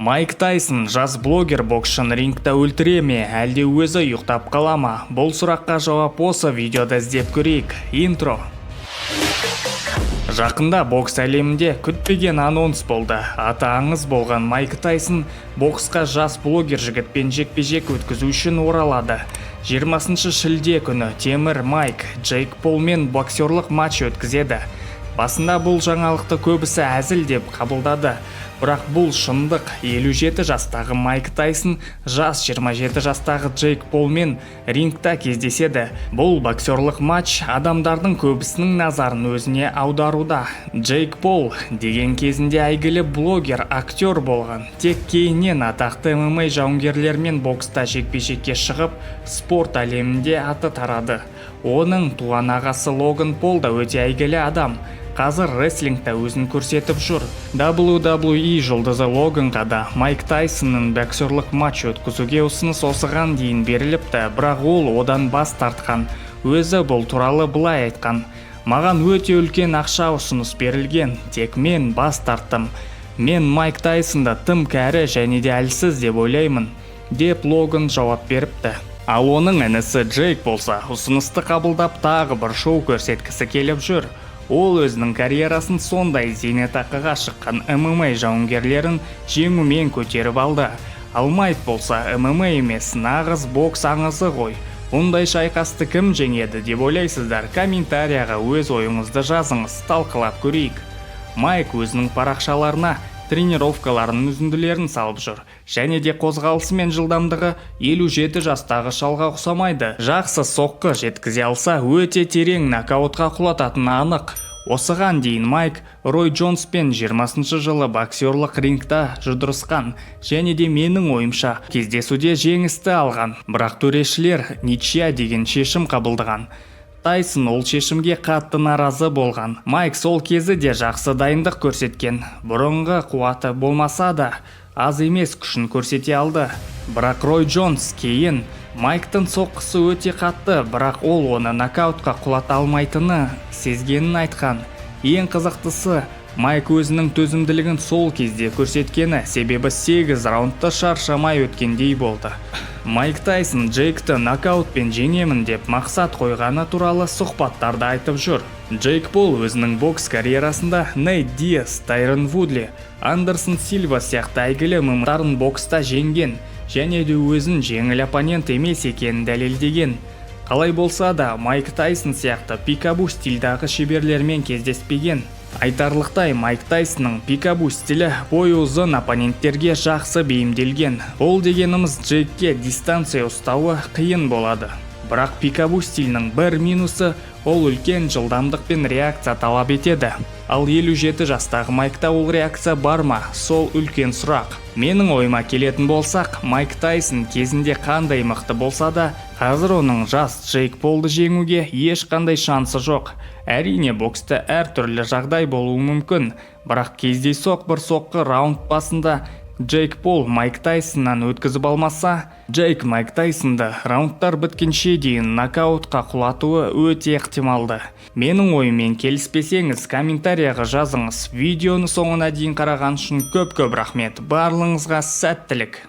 Майк Тайсон жас блогер боксшыны рингта өлтіре ме, әлде өзі ұйықтап қала ма? Бұл сұраққа жауап осы видеода іздеп көрейік. Интро. Жақында бокс әлемінде күтпеген анонс болды. Аты аңыз болған Майк Тайсон боксқа жас блогер жігітпен жекпе-жек өткізу үшін оралады. 20 шілде күні Темір Майк Джейк Полмен боксерлық матч өткізеді. Басында бұл жаңалықты көбісі әзіл деп қабылдады. Бірақ бұл шындық. 57 жастағы Майк Тайсон жас 27 жастағы Джейк Полмен рингта кездеседі. Бұл боксерлық матч адамдардың көбісінің назарын өзіне аударуда. Джейк Пол деген кезінде әйгілі блогер, актер болған. Тек кейіннен атақты ММА жауынгерлермен бокста жекпе-жекке шығып, спорт әлемінде аты тарады. Оның туған ағасы Логан Пол да өте әйгілі адам. Қазір рестлингта өзін көрсетіп жүр. WWE жұлдызы Логанға да Майк Тайсонның боксерлық матч өткізуге ұсыныс осыған дейін беріліпті, бірақ ол одан бас тартқан. Өзі бұл туралы былай айтқан: «Маған өте үлкен ақша ұсыныс берілген, тек мен бас тарттым. Мен Майк Тайсонды тым кәрі және де әлсіз деп ойлаймын», – деп Логан жауап беріпті. Ал оның інісі Джейк болса, ұсынысты қабылдап, тағы бір шоу көрсеткісі келіп жүр. Ол өзінің карьерасын сондай зейнетақыға шыққан ММА жауынгерлерін жеңумен көтеріп алды. Ал Майк болса, ММА емес, нағыз бокс аңызы ғой. Бұндай шайқасты кім жеңеді деп ойлайсыздар? Комментарияға өз ойыңызды жазыңыз, талқылап көрейік. Майк өзінің парақшаларына тренировкаларының үзінділерін салып жүр. Және де қозғалысы мен жылдамдығы 57 жастағы шалға ұқсамайды. Жақсы соққы жеткізе алса, өте терең нокаутқа құлататыны анық. Осыған дейін Майк Рой Джонспен 20 жылы боксерлық рингта жұдырысқан және де, менің ойымша, кездесуде жеңісті алған. Бірақ төрешілер ничья деген шешім қабылдаған. Тайсон ол шешімге қатты наразы болған. Майк сол кезі де жақсы дайындық көрсеткен. Бұрынғы қуаты болмаса да, аз емес күшін көрсете алды. Бірақ Рой Джонс кейін Майктың соққысы өте қатты, бірақ ол оны нокаутқа құлата алмайтыны сезгенін айтқан. Ең қызықтысы, Майк өзінің төзімділігін сол кезде көрсеткені, себебі 8 раундта шаршамай өткендей болды. Майк Тайсон Джейкті нокаутпен жеңемін деп мақсат қойғаны туралы сұхбаттарда айтып жүр. Джейк Пол өзінің бокс карьерасында Нейт Диас, Тайрон Вудли, Андерсон Сильва сияқты әйгілі ММА бокста жеңген және де өзін жеңіл оппонент емес екенін дәлелдеген. Қалай болса да, Майк Тайсон сияқты пикабу стильдағы шеберлермен кездеспеген. Айтарлықтай, Майк Тайсонның пикабу стилі бойы ұзын оппоненттерге жақсы бейімделген. Бұл дегеніміз, Джейкке дистанция ұстауы қиын болады. Бірақ пикабу стилінің бір минусы – ол үлкен жылдамдық пен реакция талап етеді. Ал 57 жастағы Майкта ол реакция бар ма? Сол үлкен сұрақ. Менің ойыма келетін болсақ, Майк Тайсон кезінде қандай мықты болса да, қазір оның жас Джейк Полды жеңуге ешқандай шансы жоқ. Әрине, бокста әртүрлі жағдай болуы мүмкін, бірақ кездейсоқ бір соққы раунд басында Джейк Пол Майк Тайсоннан өткізіп алмаса, Джейк Майк Тайсонды раундтар біткенше дейін нокаутқа құлатуы өте ықтималды. Менің ойыммен келіспесеңіз, комментарияға жазыңыз. Видеоны соңына дейін қараған үшін көп-көп рахмет. Барлығыңызға сәттілік.